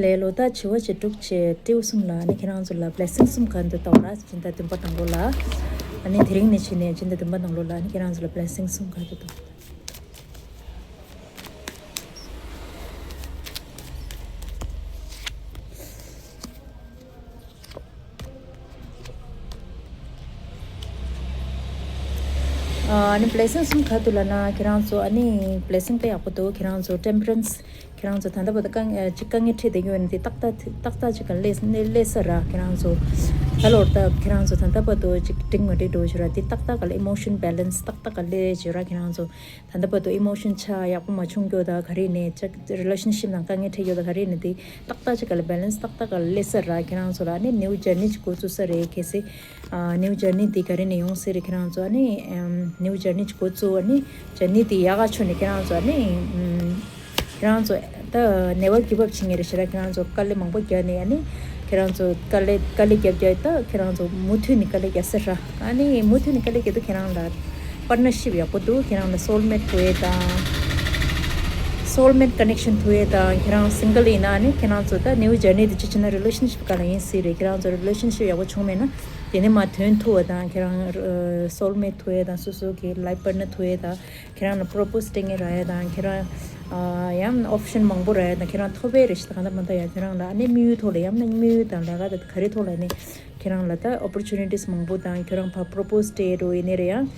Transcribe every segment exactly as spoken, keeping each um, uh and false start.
ལས་ལོ་ཟླ་བྱེ་བ་བྱེ་དྲུག་བྱེ་སྤྲེའུ་གསུམ་ལ་ནི་ཁྱེད་རང་ཚོ་ལ་blessing་གསུམ་ག་འདུག་ལྟ་བ་ར། སྤྱི་ཟླ་བདུན་པ་དང་པོ་ལ། ཨ་ནི་དེ་རིང་ནས་བྱས་ནས་སྤྱི་ཟླ་བདུན་པ་དང་པོ་ལ་ནི་ཁྱེད་རང་ཚོ་ལ་blessing གསུམ་ག་འདུག་ལྟ་བ། ཨ་ནི་blessing གསུམ་ག་འདུག་ལབ་ན། ཁྱེད་རང་ཚོ་ཨ་ནི་blessing དཔེ་ཡག་པོ་འདུག་ཁྱེད་རང་ཚོ་temperance། ཁྱེད་རང་ཚོ་ད་ལྟ་བར་དུ་དཀའ་ངལ་ཅིག་དཀའ་ངལ་འཕྲད་བསྡད་ཡོད་ན་དེ་ཏག་ཏག་ཏག་ཏག་ཅིག་ག་སླེབས་སླེབས་ས་ར། ཁྱེད་རང་ཚོ་ད་ལོར་ད་ཁྱེད་རང་ཚོ་ད་ལྟ་བར་དུ་ཅིག་འགྲིག་མ་འགྲིག་འགྲོ་ཞུ་ར། དེ་ཏག་ཏག་ག་ལ་emotion balance ཏག་ཏག་ག་སླེབས་ཞུ་ར། ཁྱེད་རང་ཚོ་ད་ལྟ་བར་དུ་emotion ཆ་ཡག་པོ་མ་བྱུང་རྒྱུ་དང་ག་རེ་ནས་ཅིག་relationship ནང་དཀའ་ངལ་འཕྲད་ཡོད་ད་ག་རེ་ནས་དེ་ཏག་ཏག་ཅིག་ག་ལ་balance ཏག་ཏག་ག་ལ་སླེབས་ས་ར། ཁྱེད་རང་ཚོ་ལ་ནི་new journey ཅིག་འགོ་བཙུགས་ས་རེད། གལ་སྲིད་ཨ་new journey དེ་ག་རེ་ནས་ཡོང་ས་རེད། ཁྱེད་རང་ཚོ་ནི་ཨམ་new journey ཅིག་འགོ་བཙུགས་ནི་journey དེ་ཡག་ག་ཆོད་ནས་ཁྱེད་རང་ཚོ་ནི་ཨམ་ཁྱེད་རང་ཚོ་ད་never give up བྱེད་ངེས་རེད་ཞེ་ན། ཁྱེད་རང་ཚོ་དཀའ་ལས་མང་པོ་རྒྱག་ནས་ཨ་ནི་ཁྱེད་རང་ཚོ་དཀའ་ལས་དཀའ་ལས་རྒྱབ་རྒྱབ་ད་ཁྱེད་རང་ཚོ་མུ་མཐུད་ནས་དཀའ་ལས་རྒྱག་ས་ར། ཨ་ནི་མུ་མཐུད་ནས་དཀའ་ལས་རྒྱག་དུས་ཁྱེད་རང་ལ་partnership ཡག་པོ་འདུག་ཁྱེད་རང་ལ་soulmate ཐུག་ཡས་དང་། soulmate connection ཐུག་ཡས་དང་། ཁྱེད་རང་single ཡིན་ན་ཨ་ནི་ཁྱེད་རང་ཚོ་ད་new journey དེ་ཅི་བྱེད་ན་relationship ག་ལ་ཡིན་སྲིད་རེད། ཁྱེད་རང་ཚོ་relationship ཡག་པོ་བྱུང་མེད་ན་དེ་ནས་མ་དོན་ཐུག་པ་དང་། ཁྱེད་རང་soulmate ཐུག་ཡས་དང་། སོ་སོ་གི་life partner ཐུག་ཡས་དང་། ཁྱེད་རང་ལ་propose སྤྲད་མཁན་རག་ཡས་དང་། ཁྱེད་རང་ཨ་ཡང་option མང་པོ་རག་ཡས་དང་། ཁྱེད་རང་ཐོབ་པའི་རེ་ཞིག་དང་ད་མ་ད་ཡ་ཁྱེད་རང་ལ་ཨ་ནི་དམིགས་ཡུལ་ཐོག་ལ་ཡང་ན་དམིགས་ཡུལ་དང་ལས་ཀ་དང་ག་རེ་ཐོག་ལ་ནི་ཁྱེད་རང་ལ་ད་opportunities མང་པོ་དང་། ཁྱེད་རང་ཕར་propose སྤྲད་རོགས་ཡིན་ནི་རེད། ཡང་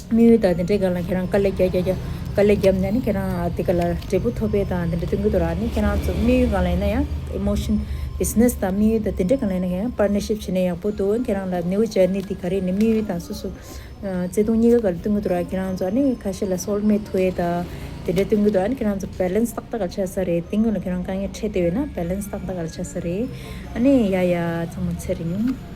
དམིགས་ཡུལ་དང་དེ་འདྲའི་སྒང་ལ་ཁྱེད་རང་དཀའ་ལས་རྒྱག་རྒྱག་རྒྱག་དཀའ་ལས་བརྒྱབ་ནས་ནི་ཁྱེད་རང་ཨ་དེ་ག་ལ་འབྲས་བུ་ཐོབ་པའི་དང་དེ་འདྲ་སྟོན་གི་འདུག་ར། ནི་ཁྱེད་རང་ཚོ་དམིགས་ཡུལ་སྒང་ལ་ཡིན་ན་ཡང་emotion business དང་དམིགས་ཡུལ་དང་དེ་འདྲའི་སྒང་ལ་ཡིན་ན་ཁྱེད་རང་partnership བྱེད་ནས་ཡག་པོ་འདུག་ཁྱེད་རང་ལ་new journey དེ་ག་རེ་ནི་དམིགས་ཡུལ་དང་སོ་སོ། བརྩེ་དུང་གཉིས་ཀ་ག་ལ་སྟོན་གི་འདུག་ར། ཁྱེད་རང་ཚོ་ཨ་ནི་ཁ་ཤས་ལ་soulmate ཐུག་ཡས་དང་དེ་འདྲ་སྟོན་གི་འདུག་ཨ་ནི་ཁྱེད་རང་ཚོ་balance ཏག་ཏག་ག་ཆགས་ས་རེད། དེ་སྔོན་ལ་ཁྱེད་རང་དཀའ་ངལ་འཕྲད་བསྡད་ཡོད་ན་balance ཏག་ཏག་ག་ཆགས་ས་རེད། ཨ་ནི་ཡ་ཡ་ཚང་མ་ཚེ་རིང་།